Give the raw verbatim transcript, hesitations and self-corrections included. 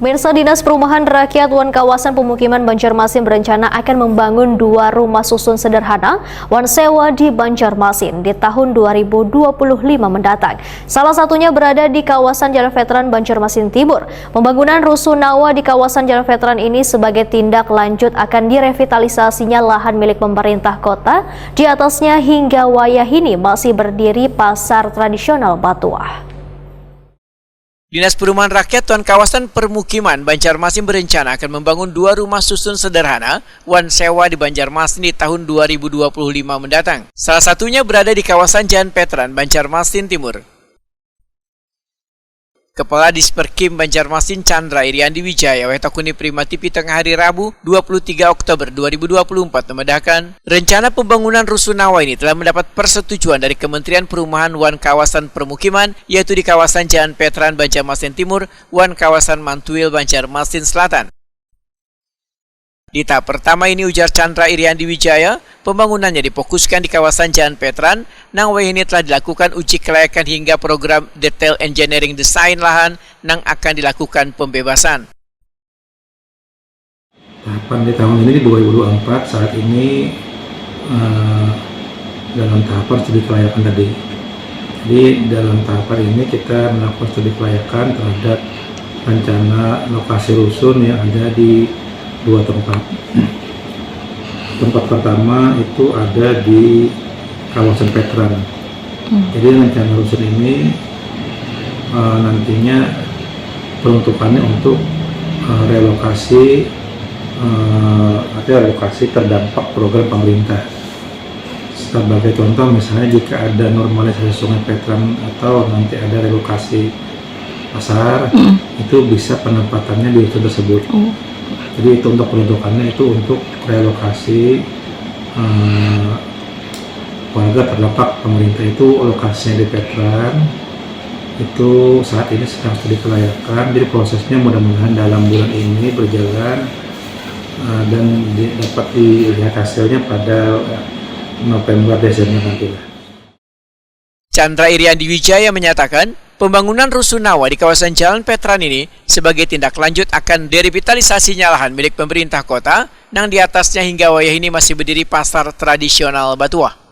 Pemirsa, Dinas Perumahan Rakyat wan Kawasan Pemukiman Banjarmasin berencana akan membangun dua rumah susun sederhana wan sewa di Banjarmasin di tahun dua ribu dua puluh lima mendatang. Salah satunya berada di kawasan Jalan Veteran Banjarmasin Timur. Pembangunan rusunawa di kawasan Jalan Veteran ini sebagai tindak lanjut akan direvitalisasinya lahan milik pemerintah kota. Di atasnya hingga wayah ini masih berdiri pasar tradisional Batuah. Dinas Perumahan Rakyat wan Kawasan Permukiman Banjarmasin berencana akan membangun dua rumah susun sederhana wan sewa di Banjarmasin di tahun dua ribu dua puluh lima mendatang. Salah satunya berada di kawasan Jalan Veteran Banjarmasin Timur. Kepala Disperkim Banjarmasin Chandra Iriandi Wijaya wayah takuni Prima T V tengah hari Rabu dua puluh tiga Oktober dua ribu dua puluh empat memedahkan, rencana pembangunan rusunawa ini telah mendapat persetujuan dari Kementerian Perumahan wan Kawasan Permukiman, yaitu di kawasan Jalan Veteran Banjarmasin Timur wan kawasan Mantuil Banjarmasin Selatan. Di tahap pertama ini, ujar Chandra Iriandi Wijaya, pembangunannya difokuskan di kawasan Jalan Veteran, nang wayah ini telah dilakukan uji kelayakan hingga program detail engineering design lahan nang akan dilakukan pembebasan. Tahapan di tahun ini, di dua ribu dua puluh empat, saat ini, eh, dalam tahapan studi kelayakan tadi. Jadi, dalam tahapan ini kita melakukan studi kelayakan terhadap rencana lokasi rusun yang ada di dua tempat. Tempat pertama itu ada di kawasan Veteran. Hmm. Jadi, rencana rusun ini, eh, nantinya peruntukannya untuk, eh, relokasi, eh, artinya relokasi terdampak program pemerintah. Sebagai contoh, misalnya jika ada normalisasi Sungai Veteran atau nanti ada relokasi pasar, hmm, itu bisa penempatannya di rusun tersebut. Oh. Jadi, itu untuk peruntukannya itu untuk relokasi, eh, warga terdampak pemerintah itu lokasinya di Veteran. Itu saat ini sedang studi kelayakan, jadi prosesnya mudah-mudahan dalam bulan ini berjalan, eh, dan di, dapat dilihat hasilnya pada November Desember nantilah. Chandra Iriandi Wijaya menyatakan, pembangunan rusunawa di kawasan Jalan Veteran ini sebagai tindak lanjut akan derevitalisasinya lahan milik pemerintah kota, nang di atasnya hingga wayah ini masih berdiri pasar tradisional Batuah.